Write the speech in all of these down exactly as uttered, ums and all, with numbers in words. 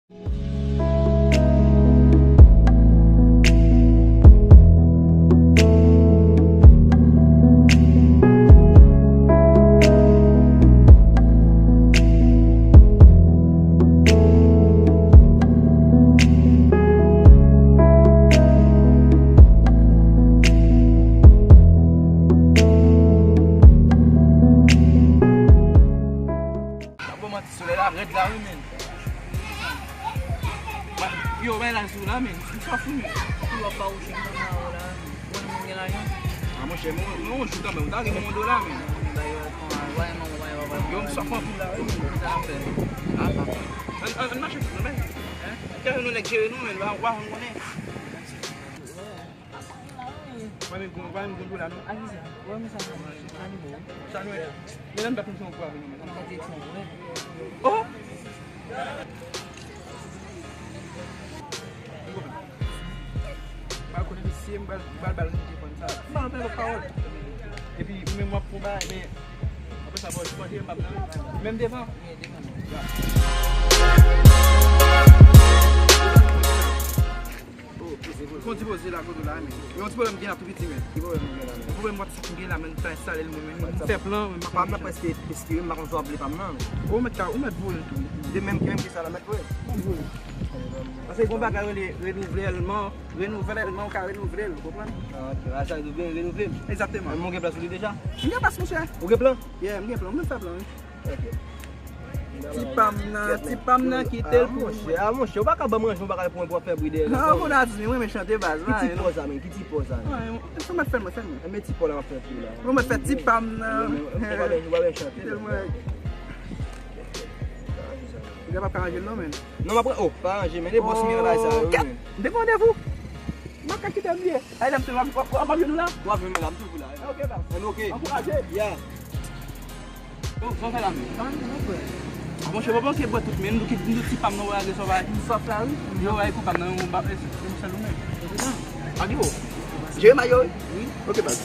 Pa bon manti, solèy la rèd la wi, men. Yo, bay la sou la, men. M sòf wi, men. Pou w ap ba ou chèk nan la, ou la. Bon, moun gen lajan. A, monchè, mwen, mwen, yon jou kanmenm, ou ta gen yon dola, men. Bay yo, bay yo, bay yo. Yo, m sòf anpil la, wi, men. Sa n ap fè? A, a. Ann, ann, ann mache sou nou, men. Kè nou nèg jere nou, men. Wa, wa, nou konnen. Mwen menm gon, mwen menm gon dola non. A kisa? Wè men sa nan manje. Sa nou wè? Medam pa konn se yon pwa vini men. Mwen te di yon pwa. Oh! Mwen konnen misye, mwen bal, bal, bal, telefòn sa. Mwen pa lòt pawòl. Epi ou menm w ap fè yon bagay, men apre sa, bon, sipòte m, m ap nan menm devan. Fè yon ti poze la kote w la, men. Yon ti pwoblèm m gen la tou piti, men. Ki pwoblèm ou gen la, men? Pwoblèm WhatsApp m gen la, men, m pa enstale l mwen menm. Mwen m fè plan, men m pa... Pa m nan prèske espere m pa konn si w ap vle pa m nan. Ou mèt ka, ou mèt voye l tou. De menm ki menm ki sa la, mèt voye. Mèt voye. Paske gon bagay rele renouvèlman, renouvèlman, ou ka renouvle l, ou konprann? Ah, ok. Ah, sa vle di ou gen renouvle l. Egzakteman. Men ou gen plas pou li deja? M gen plas, monchè. Ou gen plan? Yeah, m gen plan, m fè plan, wi. Ok. Ti pa m nan, ti pa m nan, kite l pou mwen. Ah, monchè, ah, monchè, ou pa ka ban m ranje, ou pa ka pran pou w ap fè bri dèyè. Non, pou n a di, mwen renmen chante baz la. Ki ti pòz sa, men? Ki ti pòz sa, men? Fè mwen fè, mwen fè, mwen. Enben ti pòz la m ap fè pou ou la. Mwen mèt fè ti pa m nan. Ou pa byen, ou pa byen chante. Kite l mwen. Ou kapab ka ranje l non, men. Non, m ap, oh, pa ranje, men de bòs m gen nan bagay sa yo, men. M te gen randevou. M ap ka kite m bliye. Ay, lè m te w ap, w ap, w ap jwenn nou la? W ap jwenn mwen la, m toujou la. Ok, baz. Ann, ok. Ankouraje. Yeah. Yo, sa w fè la menm? Sa m fè, frè? Monchè, pa panse bwè tout, men m di w ki, m di w ti pa m nan wè lage sòvay. M sòf la, wi. Yo, ay, kou pa m nan yon ba, e, se, se sèl ou menm. Se sa. Agi wo. Jere may yo, wi? Wi. Ok, baz.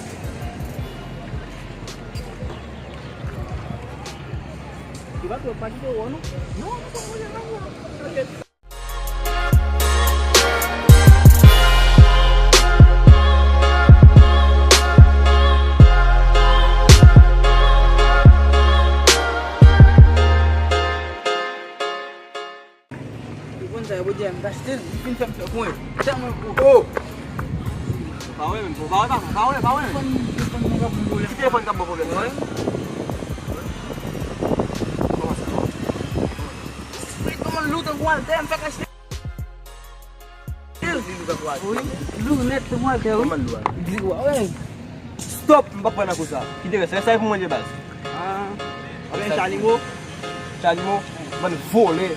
Yo pa twò, pa kite w wè, non? Non, non, non, non, non, non. Ok. Ou konn sa yo di a, m t achte l, li fin fè m fè pwen. Tèlman gwo. Oh! Pa wè menm, pa wè, pa wè, pa wè, pa wè. Telefòn, telefòn nan k ap ban pwoblèm. Ki telefòn k ap ban pwoblèm, non? Kòman sa? Esprit kòman lou tankou Walter, m fèk achte. Wi, lou nèt tankou Walter, wi. Kòman lou a? Di, wè. Stop, m p ap pran nan kou sa. Kite rès, rès la e pou mwen de baz. Ah, avèk Chalimo? Chalimo, bann vòlè.